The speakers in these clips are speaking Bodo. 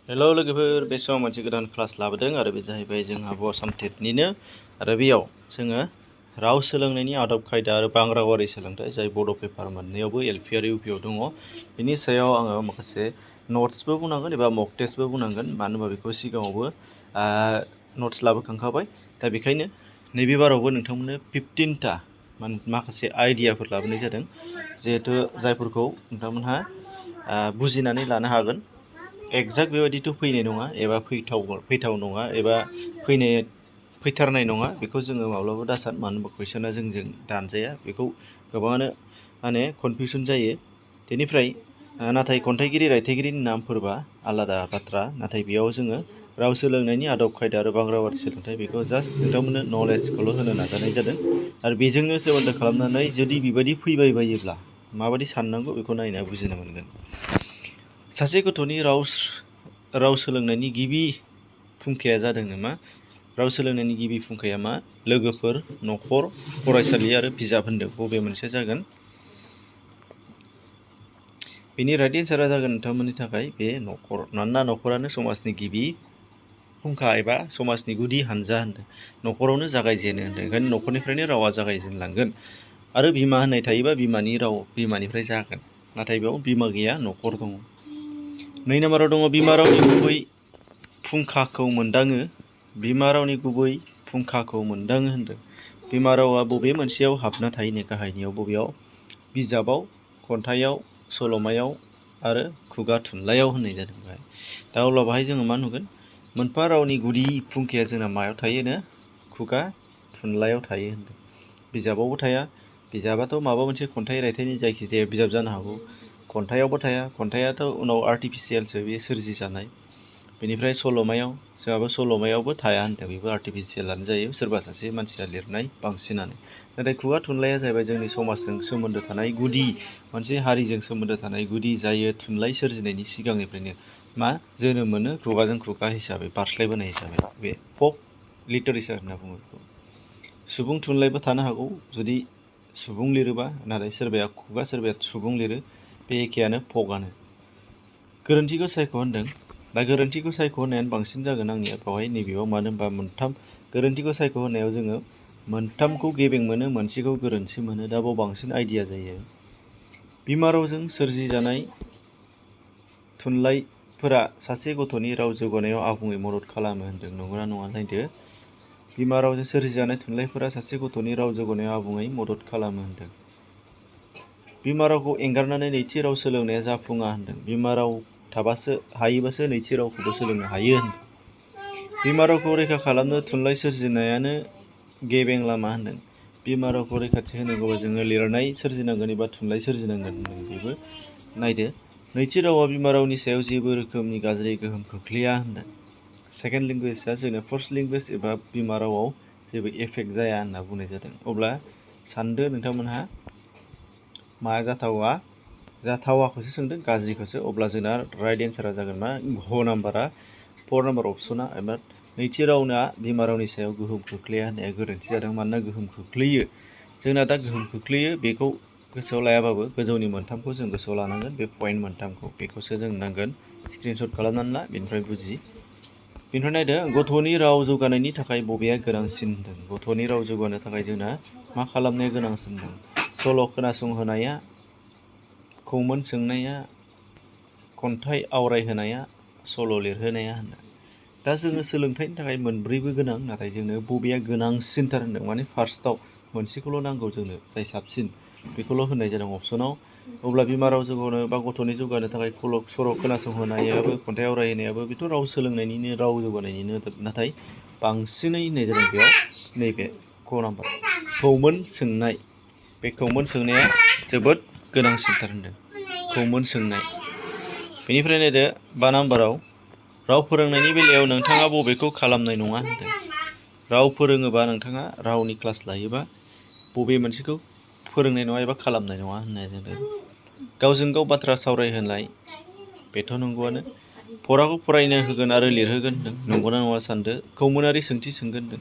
हेल' लोगोफोर, बे समाव मोनसे गोदान क्लास लाबोदों आरो बे जाहैबाय जोंहा आसाम टेटनिनो आरो बेयाव जोङो राव सोलोंनायनि आदब खायदा आरो बांग्रावारि सोलोंथाइ जाय बड' पेपार मोननैयावबो एलपि आरो इउपिआव दङ। बिनि सायाव आङो माखासे नट्सबो बुंनांगोन एबा मक टेस्टबो बुंनांगोन, मानो होनबा बेखौ सिगाङावबो नट्स लाबोखांखाबाय। दा बेखायनो नैबे बारावबो नोंथांमोननो 15टा माखासे आइडियाफोर लाबोनाय जादों, जिहेथु जायफोरखौ नोंथांमोनहा बुजिनानै लानो हागोन। एक्जाक्ट बेबायदिथ' फैनाय नङा एबा फैथाव नङा एबा फैथारनाय नङा, बेखौ जोङो माब्लाबा दासान, मानो होनबा कुइसना जोंजों दानजाया। बेखौ गोबाङानो कनफिउसन जायो। बेनिफ्राय नाथाय खन्थाइगिरि रायथाइगिरिनि नामफोरबा आलादा बाथ्रा, नाथाय बेयाव जोङो राव सोलोंनायनि आदब खायदा आरो बांग्रावारि सोलोंथाइ बेखौ जास्ट नोंथांमोननो नलेजखौल' होनो नाजानाय जादों। आरो बेजोंनो सोमोन्दो खालामनानै जुदि बेबायदि फैबाय बायोब्ला माबायदि साननांगौ बेखौ नायना बुजिनो मोनगोन। सासे गथ'नि राव सोलोंनायनि गिबि फुंखाया जादों मा? राव सोलोंनायनि गिबि फुंखाया मा? लोगोफोर, न'खर, फरायसालि आरो बिजाब होनदों। बबे मोनसे जागोन? बेनि राइट एन्सारा जागोन नोंथांमोननि थाखाय बे न'खर। मानोना न'खरानो समाजनि गिबि फुंखा एबा समाजनि गुदि हानजा होनदों। न'खरावनो जागायजेनो होनदों। ओंखायनो न'खरनिफ्रायनो रावा जागायजेनलांगोन। आरो बिमा होननाय थायोबा बिमानि राव बिमानिफ्राय जागोन। नाथाय बेयाव बिमा गैया, न'खर दङ। 2 नाम्बाराव दङ बिमा रावनि गुबै फुंखाखौ मोनदाङो। बिमा रावनि गुबै फुंखाखौ मोनदाङो होनदों। बिमा रावा बबे मोनसेयाव हाबना थायोनो? गाहायनियाव बबेयाव? बिजाबाव, खन्थाइयाव, सल'मायाव आरो खुगा थुनलाइयाव होननाय जादों बेहाय। दा अब्ला बाहाय जोङो मा नुगोन? मोनफा रावनि गुदि फुंखाया जोंना मायाव थायोनो? खुगा थुनलाइयाव थायो होनदों। बिजाबावबो थाया। बिजाबाथ' माबा मोनसे खन्थाइ रायथाइनि जायखिजाया बिजाब जानो हागौ। खन्थाइयावबो थाया। खन्थाइयाथ' उनाव आर्टिफिसियेलसो, बे सोरजि जानाय। बेनिफ्राय सल'मायाव, जोंहाबो सल'मायावबो थाया होनदों। बेबो आर्टिफिसियेलानो जायो, सोरबा सासे मानसिया लिरनाय बांसिनानो। नाथाय खुगा थुनलाइया जाहैबाय जोंनि समाजजों सोमोन्दो थानाय गुदि, मोनसे हारिजों सोमोन्दो थानाय गुदि, जायो थुनलाइ सोरजिनायनि सिगांनिफ्रायनो मा जोनोम मोनो? खुगाजों खुगा हिसाबै, बारस्लायबोनाय हिसाबै। बे फक लिटारेचार होनना बुङो बेखौ। सुबुं थुनलाइबो थानो हागौ जुदि सुबुं लिरोबा, नाथाय सोरबाया खुगा, सोरबाया सुबुं लिरो, बे एखेयानो, फकआनो। गोरोन्थिखौ सायख' होनदों। दा गोरोन्थिखौ सायख' होनायानो बांसिन जागोन आंनिया बेवहाय नैबेयाव, मानो होनबा मोनथाम गोरोन्थिखौ सायख' होनायाव जोङो मोनथामखौ गेबें मोनो, मोनसेखौ गोरोन्थि मोनो। दा बाव बांसिन आइडिया जायो। बिमा रावजों सोरजिजानाय थुनलाइफोरा सासे गथ'नि राव जौगानायाव आबुङै मदद खालामो होनदों। नंगौना नङा नायदो। बिमा रावजों सोरजिजानाय थुनलाइफोरा सासे गथ'नि राव जौगानायाव आबुङै मदद खालामो होनदों। बिमा रावखौ एंगारनानै नैथि राव सोलोंनाया जाफुङा होनदों। बिमा राव थाबासो, हायोबासो नैथि रावखौबो सोलोंनो हायो होनदों। बिमा रावखौ रैखा खालामनो थुनलाइ सोरजिनायानो गेबें लामा होनदों। बिमा रावखौ रैखाथि होनांगौबा जोङो लिरनाय सोरजिनांगोन एबा थुनलाइ सोरजिनांगोन होनदों। बेबो नायदो। नैथि रावा बिमा रावनि सायाव जेबो रोखोमनि गाज्रि गोहोम खोख्लैया होनदों। सेकेन्ड लेंगुवेजआ जोंना फार्स्ट लेंगुवेज एबा बिमा रावाव जेबो एफेक्ट जाया होनना बुंनाय जादों। अब्ला सानदो नोंथांमोनहा मा जाथावा? जाथावाखौसो सोंदों, गाज्रिखौसो। अब्ला जोंना राइट एन्सारा जागोन मा? घ नाम्बारा, 4 नाम्बार अपसना एबा नैथि रावना बिमा रावनि सायाव गोहोम खोख्लैया होननाया गोरोन्थि जादों। मानोना गोहोम खोख्लैयो। जोंना दा गोहोम खोख्लैयो बेखौ गोसोआव लायाबाबो गोजौनि मोनथामखौ जों गोसोआव लानांगोन। बे पइन्ट मोनथामखौ, बेखौसो जों नांगोन। स्क्रिनशट खालामनानै ला, बेनिफ्राय बुजि। बेनिफ्राय नायदो, गथ'नि राव जौगानायनि थाखाय बबेया गोनांसिन होनदों। गथ'नि राव जौगानो थाखाय जोंना मा खालामनाया गोनांसिन होनदों? सल' खोनासंहोनाया, कौमोन सोंनाया, खन्थाइ आवरायहोनाया, सल' लिरहोनाया होनदों। दा जोङो सोलोंथाइनि थाखाय मोनब्रैबो गोनां, नाथाय जोंनो बबेया गोनांसिनथार होनदों? माने फार्स्टआव मोनसेखौल' नांगौ जोंनो, जाय साबसिन, बेखौल' होननाय जादों अपसनाव। अब्ला बिमा राव जौगानो बा गथ'नि जौगानो थाखाय सल' खोनासंहोनायाबो, खन्थाइ आवरायहोनायाबो बेथ' राव सोलोंनायनिनो, राव जौगानायनिनो। नाथाय बांसिनै होननाय जादों बेयाव नैबे क नाम्बार, कौमोन सोंनाय। बे कौमोन सोंनाया जोबोद गोनांसिनथार होनदों। कौमोन सोंनाय। बेनिफ्राय नायदो 5 नाम्बाराव, राव फोरोंनायनि बेलायाव नोंथाङा बबेखौ खालामनाय नङा होनदों। राव फोरोङोबा, नोंथाङा रावनि क्लास लायोबा बबे मोनसेखौ फोरोंनाय नङा एबा खालामनाय नङा होननाय जादों। गावजों गाव बाथ्रा सावरायहोनाय, बेथ' नंगौआनो। फराखौ फरायनो होगोन आरो लिरहोगोन होनदों। नंगौना नङा सानदो। कौमोनारि सोंथि सोंगोन होनदों।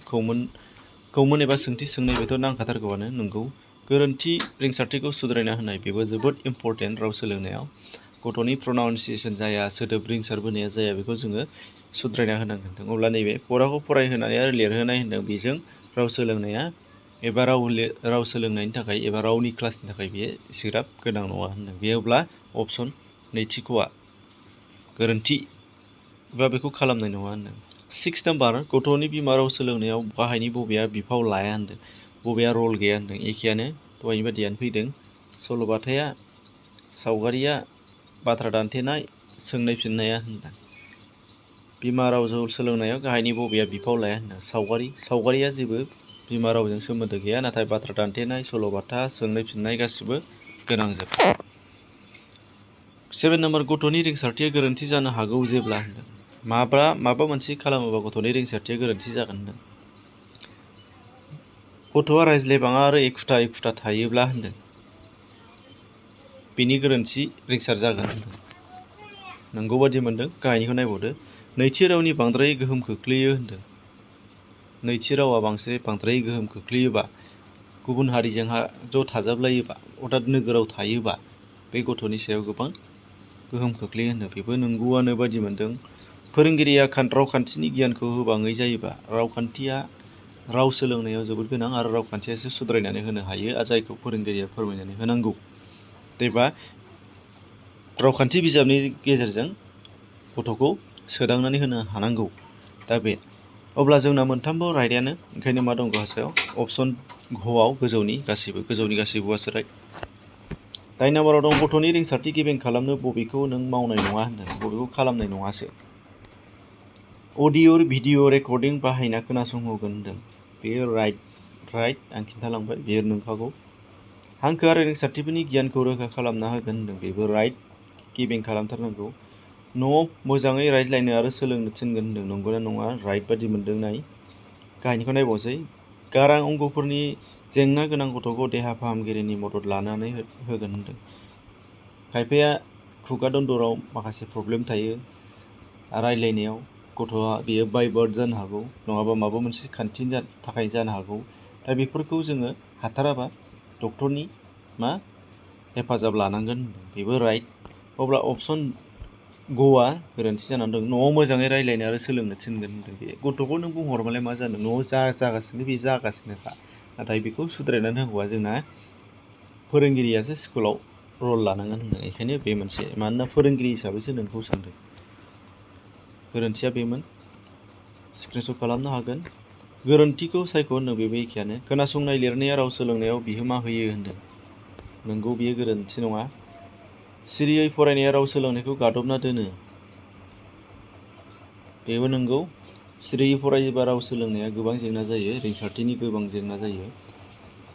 कौमोन एबा सोंथि सोंनाय, बेथ' नांखाथारगौआनो, नंगौ। गोरोन्थि रिंसारथिखौ सुद्रायना होनाय, बेबो जोबोद इम्परटेन्ट राव सोलोंनायाव। गथ'नि प्रनाउन्सियेसन जाया, सोदोब रिंसारबोनाया जाया, बेखौ जोङो सुद्रायना होनांगोन होनदों। अब्ला नैबे फराखौ फरायहोनाय आरो लिरहोनाय होनदों, बेजों राव सोलोंनाया एबा राव सोलोंनायनि थाखाय एबा रावनि क्लासनि थाखाय बेयो एसेग्राब गोनां नङा होनदों। बे अब्ला अपसन नैथिख'आ गोरोन्थि एबा बेखौ खालामनाय नङा होनदों। 6 नाम्बार, गथ'नि बिमा राव सोलोंनायाव गाहायनि बबेया बिफाव लाया होनदों, बबेया रल गैया होनदों। एखेयानो, दहायनि बादियानो फैदों। सल'बाथाया, सावगारिया, बाथ्रा दान्थेनाय, सोंनाय फिननाया होनदों। बिमा राव सोलोंनायाव गाहायनि बबेया बिफाव लाया होनदों। सावगारिया जेबो बिमा रावजों सोमोन्दो गैया, नाथाय बाथ्रा दान्थेनाय, सल'बाथा, सोंनाय फिननाय गासिबो गोनांजोब। 7 नाम्बार, गथ'नि रिंसारथिया गोरोन्थि जानो हागौ जेब्ला होनदों। माबा मोनसे खालामोबा गथ'नि रिंसारथिया गोरोन्थि जागोन होनदों। गथ'आ रायज्लायबाङा आरो एखुथा थायोब्ला होनदों, बिनि गोरोन्थि रिंसार जागोन होनदों। नंगौ बादि मोनदों। गाहायनिखौ नायबावदो। नैथि रावनि बांद्राय गोहोम खोख्लैयो होनदों। नैथि रावा बांद्राय गोहोम खोख्लैयोबा, गुबुन हारिजों ज' थाजाबलायोबा, अर्थात नोगोराव थायोबा, बे गथ'नि सायाव गोबां गोहोम खोख्लैयो होनदों। बेबो नंगौआनो बादि मोनदों। फोरोंगिरिया रावखान्थिनि गियानखौ होबाङै जायोबा, रावखान्थिया राव सोलोंनायाव जोबोद गोनां आरो रावखान्थियासो सुद्रायनानै होनो हायो, जायखौ फोरोंगिरिया फोरमायनानै होनांगौ। एबा रावखान्थि बिजाबनि गेजेरजों गथ'खौ सोदांनानै होनो हानांगौ। दा बे अब्ला जोंना मोनथामबो राइटआनो, ओंखायनो मा दं गाहायाव अपसन घआव गोजौनि गासैबोआसो राइट। 9 नाम्बाराव दं, गथ'नि रिंसारथि गेबें खालामनो बबेखौ नों मावनाय नङा होनदों, बबेखौ खालामनाय नङासो। अडिअ' भिडिअ' रेकर्डिं बाहायना खोनासंहोगोन होनदों। बेयो राइट आं खिन्थालांबाय, बेयो नंखागौ। हांखो आरो रिंसारथिफोरनि गियानखौ रोखा खालामना होगोन होनदों। बेबो राइट, गेबें खालामथारनांगौ। न'आव मोजाङै रायज्लायनो आरो सोलोंनो थिनगोन होनदों। नंगौना नङा? राइट बादि मोनदों। गाहायनिखौ नायबावसै। गारां अंगफोरनि जेंना गोनां गथ'खौ देहा फाहामगिरिनि मदद लानानै होगोन होनदों। खायफाया खुगा दन्दराव माखासे प्रब्लेम थायो, रायज्लायनायाव गथ'आ बेयो बाय बार्थ जानो हागौ, नङाबा माबा मोनसे खान्थिनि थाखाय जानो हागौ। दा बेफोरखौ जोङो हाथाराबा डक्टरनि हेफाजाब लानांगोन होनदों। बेबो राइट। अब्ला अपसन ग'आ गोरोन्थि जानानै दं। न'आव मोजाङै रायज्लायनो आरो सोलोंनो थिनगोन होनदों। बे गथ'खौ नों बुंहरबालाय मा जानो, न'आव जागासिनो बे जागासिनोखा, नाथाय बेखौ सुद्रायनानै होनांगौआ जोंना फोरोंगिरियासो स्कुलाव रल लानांगोन होनदों। बेखायनो बे मोनसे, मानोना फोरोंगिरि हिसाबैसो नोंखौ सानदों। गोरोन्थिया बेमोन। स्क्रिनशट खालामनो हागोन। गोरोन्थिखौ सायख' होनदों। बेबो एखेयानो। खोनासंनाय लिरनाया राव सोलोंनायाव बिहोमा होयो होनदों। नंगौ, बेयो गोरोन्थि नङा। सिरियै फरायनाया राव सोलोंनायखौ गादबना दोनो। बेबो नंगौ। सिरियै फरायोबा राव सोलोंनाया गोबां जेंना जायो, रिंसारथिनि गोबां जेंना जायो,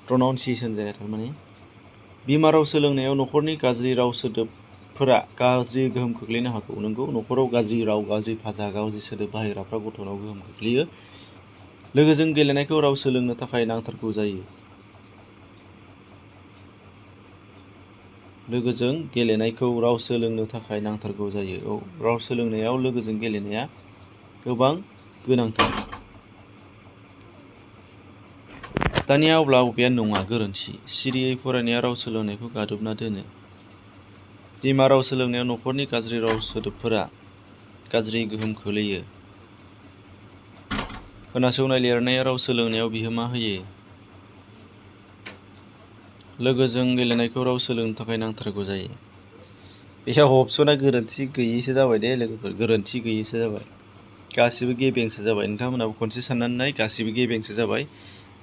प्रनाउन्सियेसन जाया थारमाने। बिमा राव सोलोंनायाव न'खरनि गाज्रि राव सोदोबफोरा गाज्रि गोहोम खोख्लैनो हागौ। नंगौ, न'खराव गाज्रि राव, गाज्रि भाषा, गाज्रि सोदोब बाहायग्राफ्रा गथ'नाव गोहोम खोख्लैयो। लोगोजों गेलेनायखौ राव सोलोंनो थाखाय नांथारगौ जायो। लोगोजों गेलेनायखौ राव सोलोंनो थाखाय नांथारगौ जायो। औ, राव सोलोंनायाव लोगोजों गेलेनाया गोबां गोनांथार। दानिया अब्ला बबेया नङा, गोरोन्थि? सिरियै फरायनाया राव सोलोंनायखौ गादबना दोनो। बिमा राव सोलोंनायाव न'खरनि गाज्रि राव सोदोबफोरा गाज्रि गोहोम खोख्लैयो। खोनासंनाय लिरनाया राव सोलोंनायाव बिहोमा होयो। लोगोजों गेलेनायखौ राव सोलोंनो थाखाय नांथारगौ जायो। बेयाव अपसना गोरोन्थि गैयैसो जाबाय दे लोगोफोर, गोरोन्थि गैयैसो जाबाय। गासिबो गेबेंसो जाबाय। नोंथांमोनाबो खनसे साननानै नाय, गासिबो गेबेंसो जाबाय।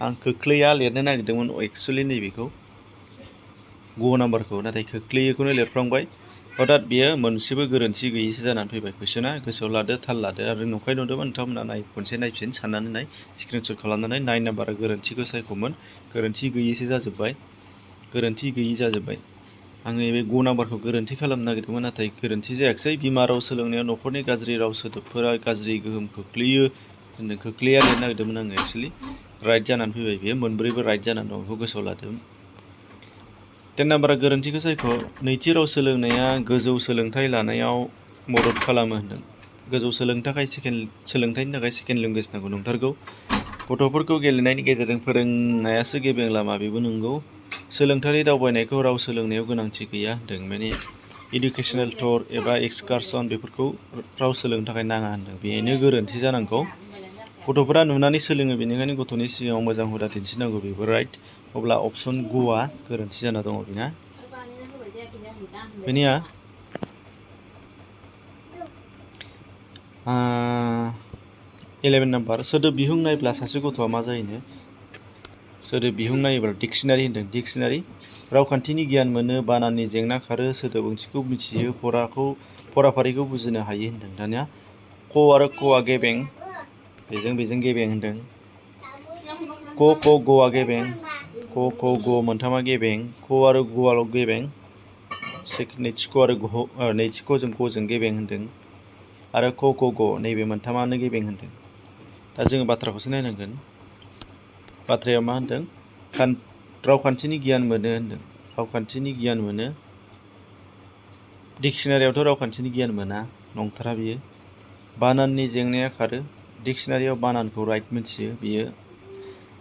आं खोख्लैया लिरनो नागिरदोंमोन एक्सुवेलि नैबेखौ ग' नाम्बारखौ, नाथाय खोख्लैयोखौनो लिरफ्लांबाय। अर्थात बेयो मोनसेबो गोरोन्थि गैयैसो जानानै फैबाय कुइसना। गोसोआव लादो, थाल लादो, आरो नंखाय नुदोंमोन नोंथांमोना खनसे नायफिन, साननानै नाय, स्क्रिनशट खालामनानै। 9 नाम्बारा गोरोन्थिखौ सायख'मोन, गोरोन्थि गैयैसो जाजोब्बाय, गोरोन्थि गैयि जाजोब्बाय। आं नैबे ग' नाम्बारखौ गोरोन्थि खालामनो नागिरदोंमोन, नाथाय गोरोन्थि जायाखिसै। बिमा राव सोलोंनायाव न'खरनि गाज्रि राव सोदोबफोरा गाज्रि गोहोम खोख्लैयो होनदों। खोख्लैया लिरनो नागिरदोंमोन आङो एक्सुवेलि। राइट जानानै फैबाय बेयो, मोनब्रैबो राइट जानानै दं, बेखौ गोसोआव लादो। 10 नाम्बारा गोरोन्थिखौ सायख'। नैथि राव सोलोंनाया गोजौ सोलोंथाइ लानायाव मदद खालामो होनदों। गोजौ सोलोंथाइनि थाखाय सेकेन्ड लेंगुवेज नांगौ, नंथारगौ। गथ'फोरखौ गेलेनायनि गेजेरजों फोरोंनायासो गेबें लामा, बेबो नंगौ। सोलोंथायारि दावबायनायखौ राव सोलोंनायाव गोनांथि गैया होनदों। माने इडुकेसनेल टुर एबा एक्सकारसन बेफोरखौ राव सोलोंनो थाखाय नाङा होनदों। बेनो गोरोन्थि जानांगौ। गथ'फोरा नुनानै सोलोङो, बेनिखायनो गथ'नि सिगाङाव मोजां हुदा दिन्थिनांगौ, बेबो राइट। अब्ला अपसन ग'आ गोरोन्थि जाना दङ बेना। बेनिया 11 नाम्बार सोदोब बिहुं नायब्ला सासे गथ'आ मा जायोनो? सोदोब बिहुं नायोब्ला डिक्सनारि होनदों। डिक्सनारि रावखान्थिनि गियान मोनो, बानाननि जेंना खारो, सोदोब ओंथिखौ मिथियो, फराफारिखौ बुजिनो हायो होनदों। दानिया क आरो कआ गेबें, बेजों गेबें होनदों। क गआ गेबें, क ग मोनथामा गेबें, क आरो गआल' गेबें, नैथिख आरो नैथिखजों गजों गेबें होनदों। आरो क ग नैबे मोनथामानो गेबें होनदों। दा जोङो बाथ्राखौसो नायनांगोन। बाथ्राया मा होनदों? रावखान्थिनि गियान मोनो होनदों। रावखान्थिनि गियान मोनो। डिक्सनारियावथ' रावखान्थिनि गियान मोना, नंथारा बियो। बानाननि जेंनाया खारो। डिक्सनारियाव बानानखौ राइट मिथियो, बियो।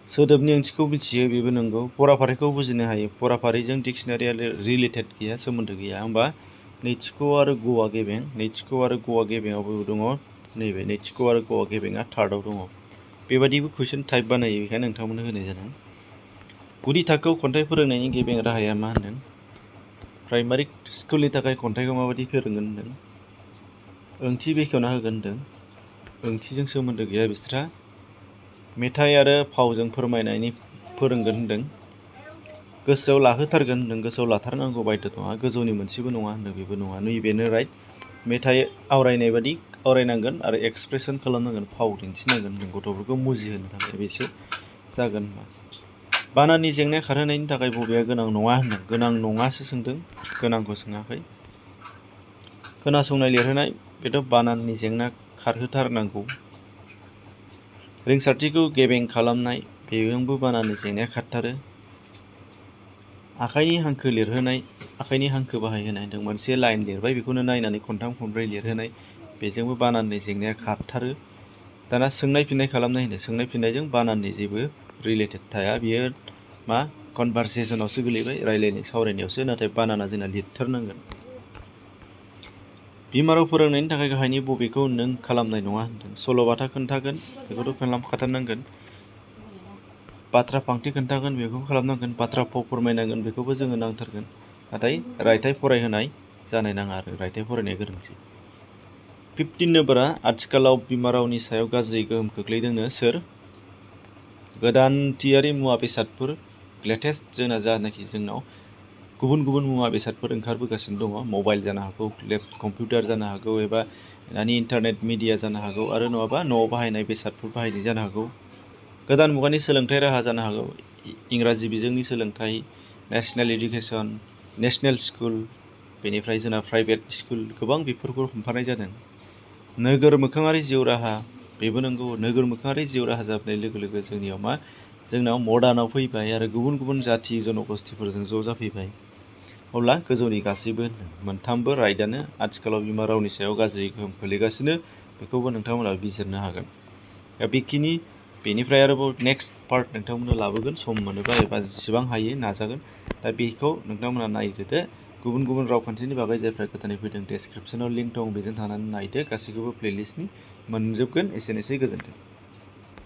सोदोबनि ओंथिखौ मिथियो, बेबो नंगौ। फराफारिखौ बुजिनो हायो। फराफारिजों डिक्सनारिया रिलेटेड गैया, सोमोन्दो गैया। होमबा नैथिख आरो गआ गेबें, नैथिख आरो गआ गेबेङावबो दङ। नैबे नैथिख आरो गआ गेबेङा थार्डआव दङ। बेबादिबो कुइसन टाइप बानायो, बेखायनो नोंथांमोननो होनाय जादों। गुदि थाखोआव खन्थाइ फोरोंनायनि गेबें राहाया मा होनदों? प्राइमारि स्कुलनि थाखाय खन्थाइखौ माबायदि फोरोंगोन होनदों? ओंथि बेखेवना होगोन होनदों। ओंथिजों सोमोन्दो गैया बिसोरहा। मेथाइ आरो फावजों फोरोंगोन होनदों। गोसोआव लाहोथारगोन होनदों। गोसोआव लाथारनांगौ बायध' नङा, गोजौनि मोनसेबो नङा होनदों, बेबो नङा। नैबेनो राइट। मेथाइ आवरायनाय बादि आवरायनांगोन आरो एक्सप्रेसन खालामनांगोन, फाव दिन्थिनांगोन होनदों गथ'फोरखौ मुजिहोनो थाखाय, बेसो जागोन। बानाननि जेंनाया खारहोनायनि थाखाय बबेया गोनां नङा होनदों? गोनां नङासो सोंदों, गोनांखौ सोङाखै। खोनासंनाय लिरहोनाय, बेथ' बानाननि जेंना खारहोथारनांगौ। रिंसारथिखौ गेबें खालामनाय, बेजोंबो बानाननि जेंनाया खारथारो। आखाइनि हांखो लिरहोनाय, आखाइनि हांखो बाहायहोनाय होनदों। मोनसे लाइन लिरबाय, बेखौनो नायनानै खनथाम खनब्रै लिरहोनाय, बेजोंबो बानाननि जेंनाया खारथारो। दाना सोंनाय फिन्नाय खालामनाय होनदों। सोंनाय फिन्नायजों बानाननि जेबो रिलेटेड थाया, बियो मा कनभारसेसनावसो गोलैबाय, रायलायनाय सावरायनायावसो, नाथाय बानाना जोंना लिरथारनांगोन। बिमा राव फोरोंनायनि थाखाय गाहायनि बबेखौ नों खालामनाय नङा होनदों? सल'बाथा खोन्थागोन, बेखौथ' खालामखाथारनांगोन। बाथ्रा फांथे खोन्थागोन, बेखौबो खालामनांगोन। बाथ्रा फाव फोरमायनांगोन, बेखौबो जोङो नांथारगोन। नाथाय रायथाइ फरायहोनाय जानाय नाङा आरो रायथाइ फरायनाया गोरोन्थि। 15 नम्बरा आथिखालाव बिमा रावनि सायाव गाज्रि गोहोम खोख्लैदोंनो सोर? गोदानथियारि मुवा बेसादफोर, लेटेस्ट जोंना जानाखि जोंनाव गुबुन गुबुन मुवा बेसादफोर ओंखारबोगासिनो दङ। मबाइल जानो हागौ, कम्पिउटार जानो हागौ, एबा दानि इन्टारनेट मिडिया जानो हागौ, आरो नङाबा न'आव बाहायनाय बेसादफोर बाहायनाय जानो हागौ। गोदान मुगानि सोलोंथाइ राहा जानो हागौ। इंराजि बिजोंनि सोलोंथाइ, नेसनेल इडुकेसन, नेसनेल स्कुल, बेनिफ्राय जोंना प्राइभेट स्कुल, गोबां बेफोरखौ हमफानाय जादों। नोगोर मोखाङारि जिउ राहा, बेबो नंगौ। नोगोर मोखाङारि जिउ राहा जाबोनाय लोगो लोगो जोंनाव मडार्नाव फैबाय आरो गुबुन गुबुन जाथि जन'गस्थिफोरजों ज' जाफैबाय। अब्ला गोजौनि गासैबो मोनथामबो राइटआनो आथिखालाव बिमा रावनि सायाव गाज्रि गोहोम खोलैगासिनो, बेखौबो नोंथांमोना बिजिरनो हागोन। दा बेखिनि, बेनिफ्राय आरोबाव नेक्स्ट पार्ट नोंथांमोना लाबोगोन सम मोनोबा, एबा जेसेबां हायो नाजागोन। दा बेखौ नोंथांमोना नायग्रोदो। गुबुन गुबुन रावखान्थिनि बागै जायफ्रा गोदानै फैदों, डेसक्रिपसनाव लिंक दं, बेजों थांनानै नायदो। गासैखौबो प्लेलिस्टनि मोनजोबगोन। एसेनोसै, गोजोन्थों।